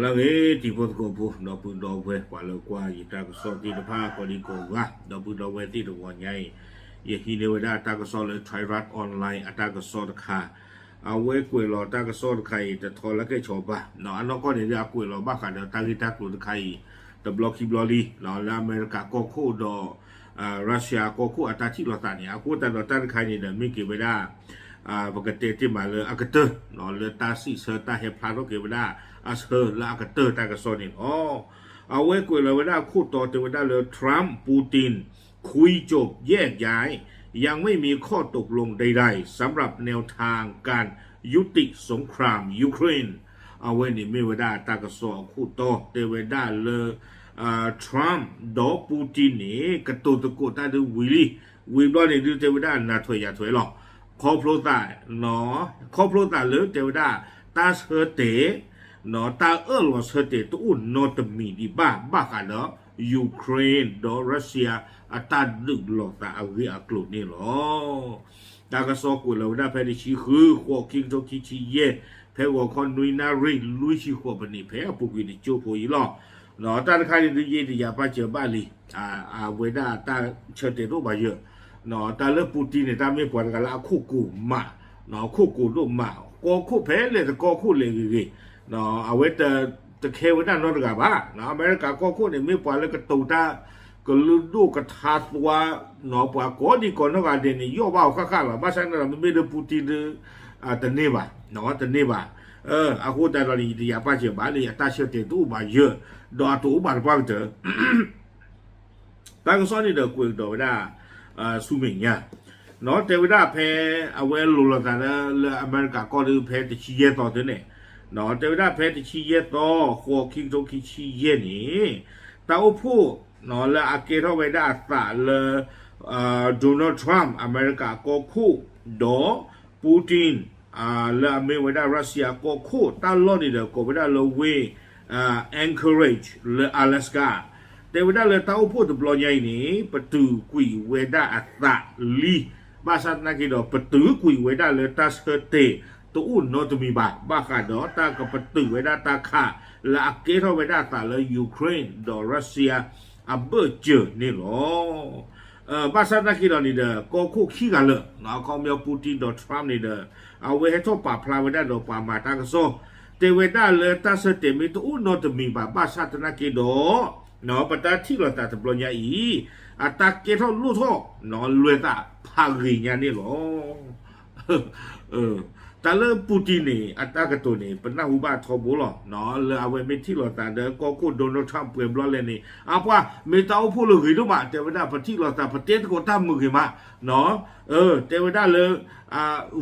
လၢအဂ့ၤ တံၤဖိသကိးဖိ ဒီပုၢ်ဒီဝဲၢ် ပှၤလၢကွၢ်ယတၢ်ကစီၣ်သ့ၣ်တဖၣ် ကိးဒံကိးဂၤ ဒီပုၢ်ဒီဝဲၢ်သ့ၣ်တဂီၤညါအံၤ ယဟံးန့ၢ်ဝဲဒၣ်တၢ်ကစီၣ်လၢ Thairath Online အတၢ်ကစီၣ်တခါ အဝဲကွဲးလီၤတၢ်ကစီၣ်တခါအံၤ တထီလၢကဲၣ်ဆိးဘၣ် အနီၢ်ကီၢ်န့ၣ်ဒီး အကွဲးလီၤဘၣ်ဃးဒီးတၢ်ဂ့ၢ်တၢ်ကျိၤတခါအံၤ တဘျီခံဘျီလံ လၢအမဲရကၤကီၢ်ခိၣ်ဒီး Russia ကီၢ်ခိၣ်အတၢ်ထံၣ်လိာ်သးန့ၣ် အဃိသတးဒီးတၢ်တခါအံၤန့ၣ်ဒီး မ့ၢ်က့ၤဝဲဒၣ် ပကတဲတ့ၢ်မးလၢအကတၢၢ် လၢတၢ်စံးဆၢတၢ်ဟဲဖျါထီၣ်က့ၤဝဲဒၣ်အဆၢလၢအကတၢၢ်တၢ်ကစီၣ်န့ၣ်လီၤ. အဝဲကွဲးလီၤဝဲဒၣ်ခိၣ်တီတဲဝဲဒၣ်လၢ Trump Putin คุยจบแยกย้าย ยังไม่มีข้อตกลงใดๆ สำหรับแนวทางการยุติสงครามยูเครน အဝဲန့ၣ်မ့ၢ်ဝဲဒၣ်တၢ်ကစီၣ်အခိၣ်တီတဲဝဲဒၣ်လၢ Trump ဒီး Putin န့ၣ် ကတိၤသကိးတၢ်ဒုးဝံၤလံ ဝံၤဘျီန့ၣ်ဒုးတဲဝဲဒၣ်နၤထွဲယၤထွဲလီၤ. ခီဖျိသး ခီဖျိသးလၢတဲဝဲဒၣ် တၢ်ဆၢတဲာ် တၢ်အၢၣ်လီၤဆၢတဲာ်တအိၣ်နီတမံၤဒံးဘၣ် ဘၣ်ဃးဒီး Ukraine ဒီး Russia အတၢ်ဒုးလိာ်သးအဂ့ၢ်အကျိၤန့ၣ်လီၤ. တၢ်ကစီၣ်ကွဲးလီၤဝဲဒၣ်ဖဲတဆံဃု ဃိး ခံကထိခံဆံယဲၢ် ဖဲဂီၤခီနွံနၣ်ရံၣ်လွံၢ်ဆံဃိးပနံး ဖဲအပူၤကွံာ်တကၠိဖိအံၤလီၤ. တၢ်တခါန့ၣ်ဒုးယတယာ်ပာ်စၢၤဘၣ်လံ အဝဲဒၣ်တၢ်ဆၢတဲာ်တအိၣ်ဘၣ်ယၢၤ တၢ်လၢ Putin န့ၣ် တၢ်မ့ၢ်ပှၤတဂၤလၢအခိၣ်ကိၤမး ခိၣ်ကိၤဒိၣ်မး ကီၢ်ခိၣ်ဖဲလဲၣ်တကီၢ်ခိၣ်လဲၣ်ဂ့ၤဂ့ၤ အဝဲတခဲဝဲဒၣ်နီတဂၤဘၣ်. အမဲရကၤကီၢ်ခိၣ်န့ၣ် မ့ၢ်ပှၤလၢကတိၤတၢ် ကလုာ်ဒိၣ်ကထါသွါ ပှၤကိးဒံကိးနီၢ်ဂၤဒဲးန့ၣ် ယီၣ်ဘၣ်အီၤဃၣ်ဃၣ်လီၤ. ဘၣ်ဆၣ်န့ၣ်ဒီး မ့မ့ၢ်ဒီး Putin ဒုး တန့ၢ်ဘၣ် တန့ၢ်ဘၣ်. အဃိသတးဒီးန့ၣ် ယတယာ်ပာ်စၢၤဘၣ်လံ အတၢ်ဆၢတဲာ်တအိၣ်ဘၣ်ယၢၤ ဒီးအတအိၣ်ဘၣ်တပှၢ်ကတၢၢ် တၢ်ကစီၣ်န့ၣ်ဒီးကွဲးကဒီးဝဲဒၣ် ဆူမဲာ်ညါ တဲဝဲဒၣ်ဖဲ အဝဲလိၤလိာ်သးလၢ လၢအမဲရကၤကီၢ်ဒုးဖဲတဆံယဲၢ်သီဒုးန့ၣ် တဲဝဲဒၣ်ဖဲတဆံယဲၢ်သီ ဃိး ခံကထိခံဆံယဲၢ်န့ၣ် တၢ်အိၣ်ဖှိၣ် လၢအကဲထီၣ်ဝဲဒၣ်အသးလၢ Donald Trump အမဲရကၤကီၢ်ခိၣ် ဒီး Putin လၢအမ့ၢ်ဝဲဒၣ် Russia ကီၢ်ခိၣ်တၢ်လီၢ်န့ၣ်ဒီး ကိးဝဲဒၣ်လၢဝ့ၢ် Anchorage လၢ Alaska တဲဝဲဒၣ်လၢတၢ်အိၣ်ဖှိၣ်တဘျီညါအံၤန့ၣ် ပတုာ်ကွံာ်ဝဲဒၣ်အသးလံ ဘၣ်ဆၣ်သနာ်က့ဒီး ပတုာ်ကွံာ်ဝဲဒၣ်လၢတၢ်ဆၢတဲာ်တအိၣ်နီတမံၤဘၣ် ဘၣ်ဃးဒီးတၢ်ကပတုာ်ဝဲဒၣ်တၢ်ခး လၢအကဲထီၣ်ဝဲဒၣ်အသးလၢ Ukraine ဒီး Russia အဘၢၣ်စၢၤန့ၣ်လီၤ. ဘၣ်ဆၣ်သနာ်က့ဒီးန့ၣ်ဒီး ကီၢ်ခိၣ်ခံဂၤလၢာ် အခီပညီ Putin ဒီး Trump န့ၣ်ဒီး အဝဲဟဲထီၣ်ပာ်ဖျါဝဲဒၣ်ဒီးပှၤမၤတၢ်ကစီၣ် တဲဝဲဒၣ်လၢတၢ်ဆၢတဲာ်မ့ၢ်တအိၣ်နီတမံၤဘၣ် ဘၣ်ဆၣ်သနာ်က့ဒီး ပတၢ်ထံၣ်လိာ်သးတဘျီညါအံၤ အတၢ်ကဲထီၣ်လိၣ်ထီၣ် လွဲၤသးဖးဂ့ၤညါန့ၣ်လီၤ. တၢ်လၢ Putin န့ၣ် အတၢ်ကတိၤန့ၣ် ပနၢ်ဟူဘၣ်ထီဘိလီၤ. လၢအဝဲမ့ၢ်ထံၣ်လိာ်သးဒီးကီၢ်ခိၣ် Donald Trump ပှဲၤဘျီလဲၣ်န့ၣ် အပှၤမ့ၢ်တၢ်အိၣ်ဖှိၣ်လၢဂ့ၤဒိၣ်မး တဲဝဲဒၣ် ပထံၣ်လိာ်သး ပတဲသကိးတၢ်မုာ်ဂ့ၤမး တဲဝဲဒၣ်လၢ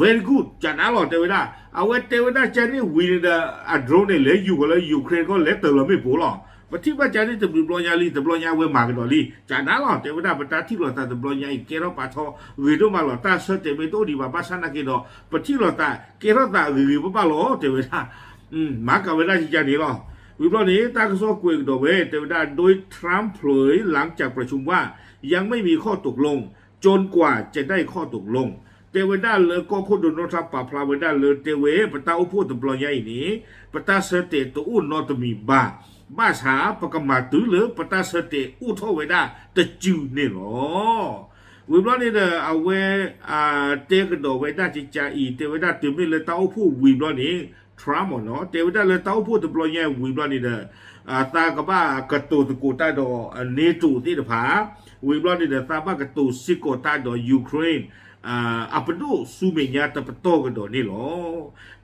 very good ကနါလီၤ တဲဝဲဒၣ် အဝဲတဲဝဲဒၣ်ကန့ၣ်ဝံၤန့ၣ်ဒီး အ drone န့ၣ် လဲၤယူၤဃီၤလၢ Ukraine ကီၢ်လဲၤတၢၤလီၤမ့ၣ်ပိၢ်လီၤ. ပထံၣ်ဘၣ်ကန့ၣ်တဘျုးဘျီညါလံ တဘျီညါဝဲမၤကဒီးလံ ကနါလီၤ တဲဝဲဒၣ် ပတၢ်ထံၣ်လိာ်သးတဘျီညါအံၤ ကဲထီၣ်ပာ်ထီဂ့ၤဒိၣ်မးလီၤ. တၢ်ဆၢတဲာ်မ့ၢ်တအိၣ်ဒံးဘၣ် ဘၣ်ဆၣ်သနာ်က့ဒီး ပထံၣ်လိာ်သး ကဲထီၣ်သးဂ့ၤဂ့ၤဘၣ်ဘၣ်လီၤ တဲဝဲဒၣ် မၤကၤဝဲဒၣ်ကကန့ၣ်လီၤ. ဝံၤဘျီန့ၣ် တၢ်ကစီၣ်ကွဲးကဒီးဝဲ တဲဝဲဒၣ် โดย Trump เผยหลังจากประชุมว่า ยังไม่มีข้อตกลง จนกว่าจะได้ข้อตกลง တဲဝဲဒၣ်လၢကီၢ်ခိၣ် Donald Trump ပာ်ဖျါဝဲဒၣ်လၢတဲဝဲ ပတၢ်အိၣ်ဖှိၣ်တဘျီညါအံၤန့ၣ် ပတၢ်ဆၢတဲာ်တအိၣ်နီတမံၤဘၣ်. ဘၣ်ဆၣ် ပကမၤတုၤလၢပတၢ်ဆၢတဲာ်အိၣ်ထီၣ်ဝဲဒၣ်တစုန့ၣ်လီၤ. ဝံၤဘျီန့ၣ်ဒီး အဝဲ တဲကဒီးဝဲဒၣ်ကကါအံၤ တဲဝဲဒၣ်တုၤမ့ၢ်လၢတၢ်အိၣ်ဖှိၣ်ဝံၤဘျီန့ၣ် Trump မ့ၢ်နီၤ တဲဝဲဒၣ်လၢတၢ်အိၣ်ဖှိၣ်တဘျီညါဝံၤဘျီန့ၣ်ဒီး သးကဘၣ်ကတိၤသကိးတၢ်ဒီး NATO သ့ၣ်တဖၣ် ဝံၤဘျီန့ၣ်ဒီး သးဘၣ်ကတိၤစ့ၢ်ကီးတၢ်ဒီး Ukraine အပဒိၣ်ဆူမဲာ်ညါတပတီၢ်ကဒီးန့ၣ်လီၤ.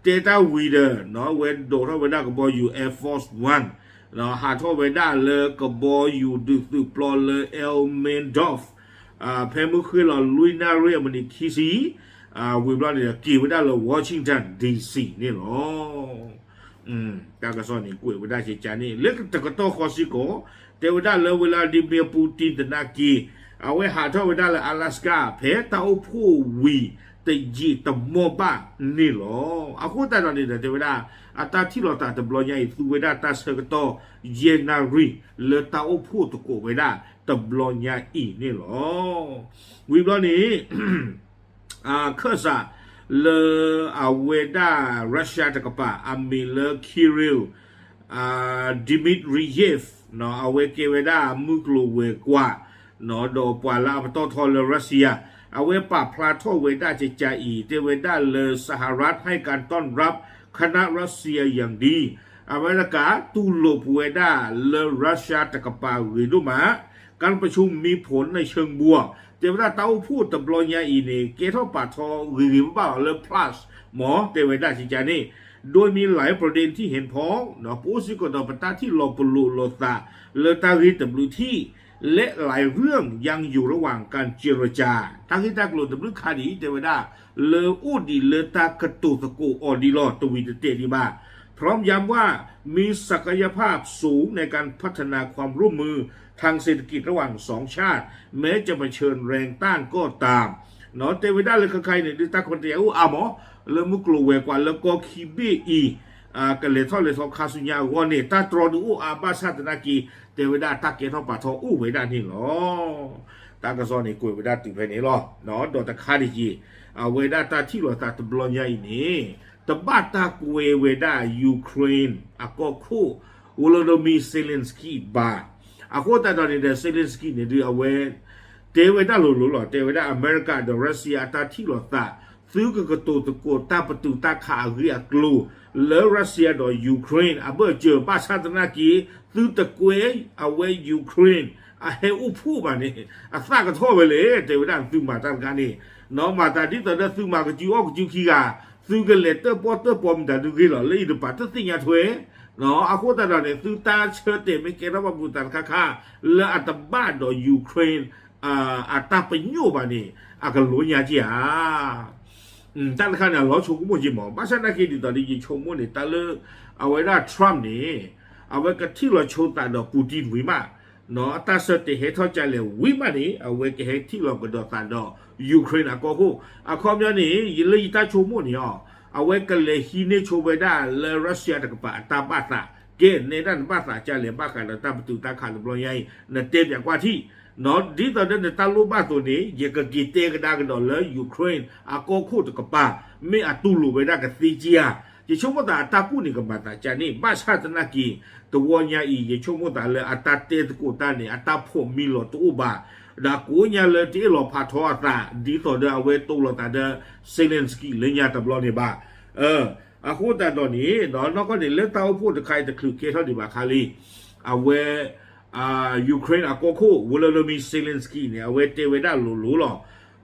တဲတၢ်ဝံၤဒီး ဝဲဒိးထီၣ်ဝဲဒၣ်ကဘီယူၤ Air Force One ဟးထီၣ်ဝဲဒၣ်လၢကဘီယူၤဒုးသုးပျီလၢ Elmendorf ဖဲမုၢ်ဃ့ၢ်လီၤလွံၢ်နၣ်ရံၣ်အမံးနံးခံဆံ ဝံၤဘျီန့ၣ်ဒီး က့ၤဝဲဒၣ်လၢ Washington D C န့ၣ်လီၤ. တၢ်ကစီၣ်န့ၣ် ကွဲးဝဲဒၣ်ကကါန့ၣ် လၢတကတီၢ်ဃီစ့ၢ်ကီး တဲဝဲဒၣ်လၢ Vladimir Putin သနာ်က့ အဝဲဟးထီၣ်ဝဲဒၣ်လၢ Alaska ဖဲတၢ်အိၣ်ဖှိၣ်ဝံၤတယံာ်တမီၢ်ဘၣ်န့ၣ်လီၤ. အဃိသတးဒီးန့ၣ်ဒီး တဲဝဲဒၣ် အတၢ်ထံၣ်လိာ်သးတဘျီညါအံၤ သူဝဲဒၣ်တၢ်ဆၢကတီၢ် ယဲၢ်နၣ်ရံၣ် လၢတၢ်အိၣ်ဖှိၣ်သကိးဝဲဒၣ်တဘျီညါအံၤန့ၣ်လီၤ. ဝံၤဘျီန့ၣ် ခၢၣ်စးလၢအဝဲဒၣ် Russia တကပၤ အမံၤလၢ Kirill Dmitriev အဝဲကဲဝဲဒၣ်မုၢ်ကျိၤဝဲၤကွာ် ဒီးပှၤလၢအပတီၢ်ထီလၢ Russia အဝဲပာ်ဖျါထီၣ်ဝဲဒၣ်ကကးအံၤ တဲဝဲဒၣ်လၢ สหรัฐให้การต้อนรับคณะรัสเซียอย่างดี အမဲရကၤတူၢ်လိာ်ပဝဲဒၣ်လၢ Russia တကပၤဂ့ၤဒိၣ်မး การประชุมมีผลในเชิงบวก တဲဝဲဒၣ်တၢ်အိၣ်ဖှိၣ်တဘျီညါအံၤန့ၣ် ကဲထီၣ်ပာ်ထီဂ့ၤဂ့ၤဘၣ်ဘၣ်လၢ plus မ့ၢ်တဲဝဲဒၣ်ကကးန့ၣ် โดยมีหลายประเด็นที่เห็นพ้อง ပအိၣ်စ့ၢ်ကီးဒီးပတၢ်ထံၣ်လီၤပလိာ်လိာ်သး လၢတၢ်ဂ့ၢ်တဘျုးထံၣ် และหลายเรื่องยังอยู่ระหว่างการเจรจา တၢ်ဂ့ၢ်တၢ်ကျိၤတဘျုးခါဒ်အံၤ တဲဝဲဒၣ် လၢအိၣ်ဒံးလၢတၢ်ကတိၤသကိးအီၤဒံးလီၤ တဝံၤတတဲာ်ဒံးဘၣ် พร้อมย้ำว่ามีศักยภาพสูงในการพัฒนาความร่วมมือทางเศรษฐกิจระหว่างสองชาติ แม้จะเผชิญแรงต้านก็ตาม တဲဝဲဒၣ်လၢခဲခါအံၤန့ၣ် ဒုးတၢ်ခွဲးတၢ်ယာ်အိၣ်အါမး လၢမုၢ်ကျိၤဝဲၤကွာ်လၢကီၢ်ခံဘ့ၣ်အံၤ ကလဲၤထီၣ်လဲၤထီခါဆူညါအဂီၢ်န့ၣ် တၢ်တြီဒုးအိၣ်အါဘၣ်ဆၣ်သနာ်က့ တဲဝဲဒၣ်တၢ်ကဲထီၣ်ပာ်ထီအိၣ်ဝဲဒၣ်န့ၣ်လီၤ. တၢ်ကစီၣ်န့ၣ်ကွဲးဝဲဒၣ်တုၤဖဲန့ၣ်လီၤ. ဒီးတခါတယံာ် အဝဲဒၣ်တၢ်ထံၣ်လိာ်သးတဘျီညါအံၤန့ၣ် တဘၣ်တၢ်ကွဲဝဲဒၣ် Ukraine အကီၢ်ခိၣ် Volodymyr Zelensky ဘၣ်. အဃိသတးဒီးန့ၣ်ဒီး Zelensky န့ၣ်ဒုးအဝဲ တဲဝဲဒၣ်လိၤလိၤလီၤ. တဲဝဲဒၣ်အမဲရကၤဒီး Russia အတၢ်ထံၣ်လိာ်သး သုကကတိၤသကိးတၢ်ပတုာ်တၢ်ခးအဂ့ၢ်အကျိၤ လၢ Russia ဒီး Ukraine အဘၢၣ်စၢၤ ဘၣ်ဆၣ်သနာ်က့ သုတကွဲအဝဲ Ukraine အဟဲအိၣ်ဖှိၣ်ဘၣ်န့ၣ် အသၣ်ကထီၣ်ဝဲလဲၣ် တဲဝဲဒၣ်သုမၤတၢ်တခါန့ၣ် နီၢ်မၤသးဒ်သိးဒီးသုမၤကစုအီၣ်ကစုခံဂၤ သုကလဲၤတၢၣ်ပီၣ်တၢၣ်ပီမတၤဒုဂ့ၤလီၤ လၢယတပာ်တသ့ၣ်ညါထွဲ အဃိသတးဒီးန့ၣ် သုတၢ်ဆၢတဲာ်မ့ၢ်ကဲထီၣ်ဘၣ်ပူၤသးတခါခါ လၢအတဘၣ်ဒီး Ukraine အတၢ်ပညိၣ်ဘၣ်န့ၣ် အကလိညါက့ၤဧါ. တၢ်တခါန့ၣ် အလီၤဆိကမိၣ်က့ၤမး ဘၣ်ဆၣ်သနာ်က့ဒ်သိးဒီးယဆိကမိၣ်န့ၣ် တၢ်လၢ အဝဲဒၣ် Trump န့ၣ် အဝဲကထံၣ်လီၤဆိသးဒီး Putin ဝံၤမး အတၢ်ဆၢတဲာ်ဟဲထီၣ်ကလဲာ်ဝံၤမးန့ၣ် အဝဲကဟဲထံၣ်လီၤကဒီးသးဒီး Ukraine အကီၢ်ခိၣ် အခီပညီန့ၣ် ယလၢယတၢ်ဆိကမိၣ်န့ၣ်အီၤ အဝဲကလဲၤဟံးန့ၢ်ဆိဝဲဒၣ်လၢ Russia တကပၤအတၢ်ဘၣ်သး ကဲနဲဒၣ်နဘၣ်သးကလဲာ်ဘၣ်ဃးဒီးတၢ်ပတုာ်တၢ်ခးတဘျီညါအံၤ နတဲပၠးကွၢ်ထံၣ် ဒ်သိးဒီးနတၢ်လိၣ်ဘၣ်အသိးန့ၣ် ယကက့ၤတဲကဒါကဒီးလၢ Ukraine အကီၢ်ခိၣ်တကပၤ မ့ၢ်အတူၢ်လိာ်ဝဲဒၣ်ကသ့က့ဧါ. ယဆိကမိၣ်သးအတၢ်ကူၣ်န့ၣ်ကမၤသးကန့ၣ် ဘၣ်ဆၣ်သနာ်က့ တဝီညါအံၤ ယဆိကမိၣ်သးလၢအတၢ်တဲသကိးတၢ်န့ၣ် အတၢ်ဖိးမံလီၤတအိၣ်ဘၣ် ဒီးကိးညါလၢတအ့ၣ်လိာ်ဖးထီအသး ဒ်သိးဒီးအဝဲတိၢ်လိာ်သးဒီး Zelensky လၢညါတဘျီန့ၣ်ဘၣ်. အဃိသတးဒီးန့ၣ် နီၢ်ကီၢ်န့ၣ် လၢတၢ်အိၣ်ဖှိၣ်တခါအံၤတချုးကဲထီၣ်ဒံးဘၣ်ခါလံ အဝဲ Ukraine အကီၢ်ခိၣ် Volodymyr Zelensky န့ၣ် အဝဲတဲဝဲဒၣ်လိၤလိၤလီ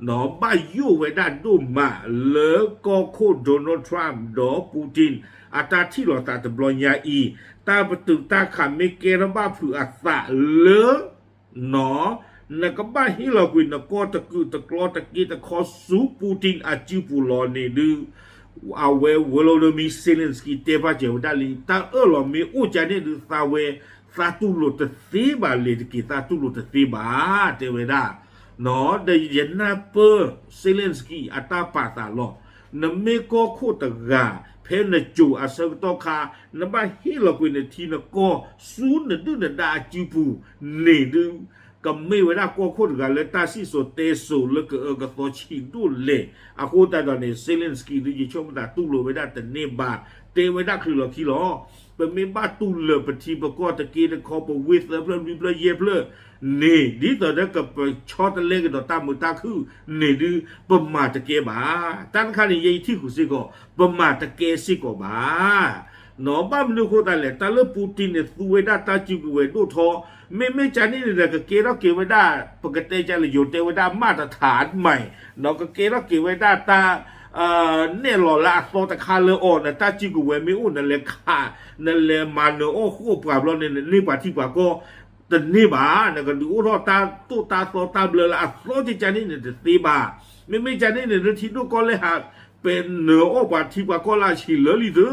ၤ. ဘၣ်ယိၣ်ဝဲဒၣ်ဒိၣ်မးလၢကီၢ်ခိၣ် Donald Trump ဒီး Putin အတၢ်ထံၣ်လိာ်သးတဘျီညါအံၤ တၢ်ပတုာ်တၢ်ခးမ့ၢ်ကဲထီၣ်ဘၣ်ဖုးအသးလၢ နီၢ် နကဘၣ်ဟ့ၣ်လီၤကွံာ်နကီၢ်တကုာ်တကျီတက့တခီဆူ Putin အစုပူၤလီၤန့ၣ်ဒုး အဝဲ Volodymyr Zelensky တဲဘၣ်စၢၤဝဲဒၣ်လံ တၢ်အၢၣ်လီၤမ့ၢ်အိၣ်ကန့ၣ်ဒုး သးဝဲ သးတူၢ်လိာ်တသ့ဘၣ် လဲၤတက့ၤသးတူၢ်လိာ်တသ့ဘၣ် တဲဝဲဒၣ် နီၢ် ဒီးယနၢ်ပၢၢ် Zelensky အတၢ်ပာ်သးလီၤ. နမ့ၢ်ကီၢ်ခိၣ်တဂၤ ဖဲနစိၤအဆၢကတီၢ်ခါ နဘၣ်ဟ့ၣ်လီၤကွံာ်နထံနကီၢ် ဆူနဒုၣ်နဒါအစုပူၤန့ၣ်ဒုး ကမ့ၢ်ဝဲဒၣ်ကီၢ်ခိၣ်တဂၤလၢတၢ်စံၣ်စိၤတဲစိၤလၢကအၢကသီဆံးဒိၣ်လဲၣ်. အဃိသတးဒီးန့ၣ် Zelensky ဒုးယဆိကမိၣ်သးတူၢ်လိာ်ဝဲဒၣ်တန့ၢ်ဘၣ် တဲဝဲဒၣ်ချုးလီၤခံလီၤ. ပမ့ၢ်ဘၣ်တူၢ်လၢာ်ပထံပကီၢ်တက့တခီ ပဝ့ၢ်သၢဖျၢၣ်လွံၢ်ဖျၢၣ်ယဲၢ်ဖျၢၣ်န့ၣ် ဒ်သိးဒီးကပဆီတလဲကဒီးတၢ်မုာ်တၢ်ခုၣ်န့ၣ်ဒုး ပမၤတကဲဘၣ်. တၢ်တခါန့ၣ် ယဲယထံၣ်ဃုာ်စ့ၢ်ကီး ပမၤတကဲစ့ၢ်ကီးဘၣ်. နီၢ် ဘၣ်မနုၤအဃိသတးလဲၣ် တၢ်လၢ Putin န့ၣ် သူဝဲဒၣ်တၢ်စုကဝဲၤဒိၣ်ထီ မ့မ့ၢ်ကန့ၣ်န့ၣ်ဒီး ကကဲထီၣ်က့ၤဝဲဒၣ် ပကတဲကလဲၣ် ယိၤတဲဝဲဒၣ် မၢ်တထးမး နီၢ် ကကဲထီၣ်က့ၤဝဲဒၣ်တၢ် နဲၣ်လီၤလၢအသီတခါလၢအီၤ နတၢ်စုကဝဲၤမ့ၢ်အိၣ် နလဲၤခး နလဲၤမၤနၢၤအီၣ်ဃီၣ်ပှၤဘျီန့ၣ် နန့ၢ်ပှၤထံပှၤကီၢ်တန့ၢ်ဘၣ်. နကဒုးအိၣ်ထီၣ်တၢ်သိၣ်တၢ်သီတၢ်ဘျၢလၢအသီကကန့ၣ်န့ၣ်တသ့ဘၣ်. မ့မ့ၢ်ကန့ၣ်န့ၣ် လၢထံဒိၣ်ကီၢ်လဲၢ်ဟး ပဲနၢၤအီၣ်ပှၤထံပှၤကီၢ်လၢအဆံးလၢလံသု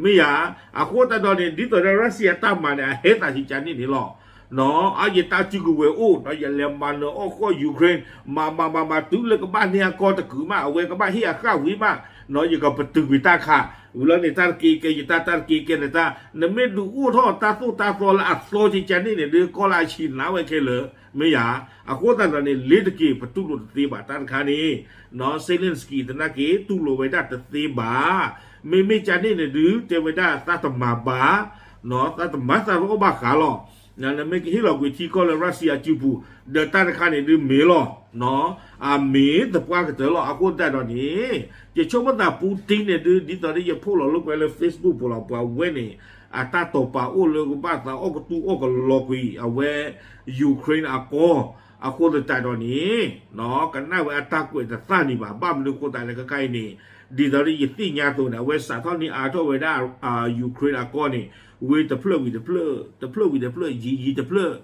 မ့ၢ်ယၤ. အဃိသတးဒီးန့ၣ် ဒ်သိးဒီး Russia တၢ်မၤန့ၣ် အဟဲသးဆံးကန့ၣ်န့ၣ်လီၤ. နီၢ် အါယတၢ်စုကဝဲၤအိၣ် နီၢ် ယလဲၤမၤနၢၤအီၣ်ဃီၣ် Ukraine မၤမၤမၤမၤတုၤလၢကဘၣ်န့ၢ်အကီၢ်တကုာ်မး အဝဲကဘၣ်ဟ့ၣ်အဃၣ်ဝံၤမး နီၢ် ယကပတုာ်ကွံာ်တၢ်ခး ဝံၤလီၤန့ၣ် တၢ်တက့ကဲယတၢ် တၢ်တက့ကဲနတၢ် နမ့ၢ်ဒုးအိၣ်ထီၣ်တၢ်သိၣ်တၢ်သီလၢအသီကကန့ၣ်န့ၣ် ဒုးကီၢ်လၢအဆံးနးဝဲခဲလၢာ် မ့ၢ်ယၤ. အဃိသတးဒီးန့ၣ် လ့ၤတက့ၤ ပတူၢ်လိာ်တသ့ဘၣ်တၢ်တခါန့ၣ် နီၢ် Zelensky သနာ်က့ တူၢ်လိာ်ဝဲဒၣ်တသ့ဘၣ်. မ့မ့ၢ်ကန့ၣ်န့ၣ်ဒုး တဲဝဲဒၣ်သးတမၤဘၣ် သးတမၤသးတအီၣ်ဘၣ်ဃးလီၤ. နမ့ၢ်ကဟ့ၣ်လီၤကွံာ်ထံကီၢ်လၢ Russia အစုပူၤ ဒီးတၢ်တခါန့ၣ်ဒုးမ့ၢ်လီၤ. အမ့ၢ်သပှၢ်ကတၢၢ်လီၤ. အဃိသတးဒီးန့ၣ် ယဆိကမိၣ်သး Putin န့ၣ်ဒုး ဒ်သိးဒီးယဖီၣ်လီၤလိာ်ကွဲလၢ Facebook ပူၤလီၤ ပှၤဝဲန့ၣ် အတၢ်တိာ်ပာ်အိၣ်လၢကဘၣ်သးအီၣ်ကတူၢ်အီၣ်ကလီကွံာ် အဝဲ Ukraine အကီၢ် အဃိသတးဒီးန့ၣ် ကနၣ်ဝဲအတၢ်ကွဲးတသ့န့ၣ်ဘၣ်. ဘၣ်မနုၤအဃိသတးလဲၣ် ခဲခါအံၤန့ၣ် ဒ်သိးဒီးယသ့ၣ်ညါအသိးန့ၣ် အဝဲစးထီၣ်န့ၢ်အါထီၣ်ဝဲဒၣ် Ukraine အကီၢ်န့ၣ် ဝ့ၢ်တဖျၢၣ်ဝံၤတဖျၢၣ်, တဖျၢၣ်ဝံၤတဖျၢၣ်, ယံၤယံၤတဖျၢၣ်,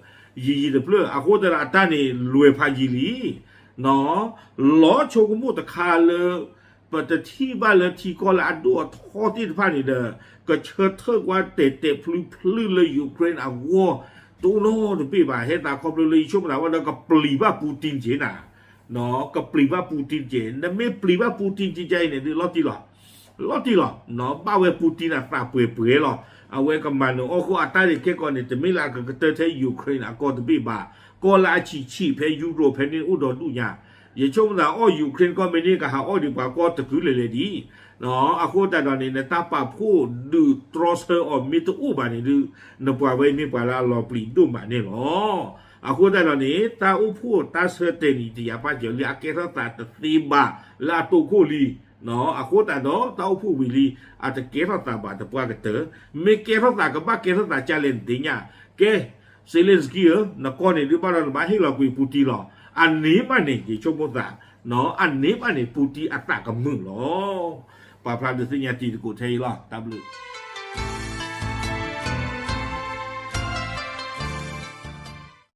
ယံၤယံၤတဖျၢၣ်, အဃိသတးဒီးအတၢ်န့ၣ်လွဲၢ်ဖးယံၤလံ. လီၤဆိကမိၣ်တခါလၢ ပတထံၣ်ဘၣ်လၢထံကီၢ်လၢအဒိၣ်အထီသ့ၣ်တဖၣ်န့ၣ်ဒီး ကဆၢထၢၣ်ကွၢ်တဲာ်တဲာ်ဖျုဖျုလၢ Ukraine အဂီၢ် တအိၣ်နီတဘ့ၣ်ဘၣ်. ဟဲသးခီဖျိလၢယဆိကမိၣ်သးဝဲဒီးကပျံၤဘၣ် Putin က့ၤနၤ, ကပျံၤဘၣ် Putin က့ၤ, နမ့ၢ်ပျံၤဘၣ် Putin က့ၤအံၤန့ၣ်ဒုး လီၤတံၢ်လီၤ, လီၤတံၢ်လီၤ, ဘၣ်ဝဲ Putin အသးပှဲၤပှဲၤလီၤ. အဝဲကမၤနၢၤအီၣ်ဃိအတၢ်ဒ့ၣ်ခဲကီးန့ၣ် တမ့ၢ်လၢအကကတၢၢ်ထဲ Ukraine အကီၢ်တဘ့ၣ်ဘၣ်, ကီၢ်လၢအဆံးဆံးဖဲ Europe ဖဲန့ၣ်အိၣ်ဒီးဒူၣ်ညါ ယဆိကမိၣ်သးအီၣ် Ukraine ကီၢ်မ့ၢ်န့ၢ် ကဟးအီၣ်ဒံးပှၤကီၢ်တကုလဲၤလဲၤဒံး. အဃိသတးဒီးန့ၣ် နတၢ်ပာ်ဖှိၣ်ဒုးတြီဆၢအီၤမ့ၢ်တအိၣ်ဘၣ်န့ၣ်ဒုး နပှၤဝဲမ့ၢ်ပှၤလၢအလီၤပျံၤဒိၣ်မးန့ၣ်လီၤ. အဃိသတးဒီးန့ၣ် တၢ်အိၣ်ဖှိၣ်တၢ်ဆၢတဲာ်န့ၣ် တယာ်ပာ်စၢၤလံ အကဲထီၣ်သးတသ့ဘၣ်လၢအတိၢ်ခိၣ်လံ. အဃိသတးဒီး တၢ်အိၣ်ဖှိၣ်ဝံၤလံ အတကဲထီၣ်သးဘၣ်သပှၢ်ကတၢၢ်, မ့ၢ်ကဲထီၣ်သး ကဘၣ်ကဲထီၣ်သးကလဲၣ်နသ့ၣ်ညါ, ကဲ Zelensky ဧၢ, နကီၢ်န့ၣ်ဒုးဘၣ်ဒီးနဘၣ်ဟ့ၣ်လီၤကွံာ် Putin လီၤ. အန့ၣ်ဘၣ်န့ၣ် ယဆိကမိၣ်သး, အန့ၣ်ဘၣ်န့ၣ် Putin အသးကမုာ်လီၤ. ပာ်ဖျါဒုးသ့ၣ်ညါတံၤသကိးထဲအံၤလီၤ. တၢ်ဘျုး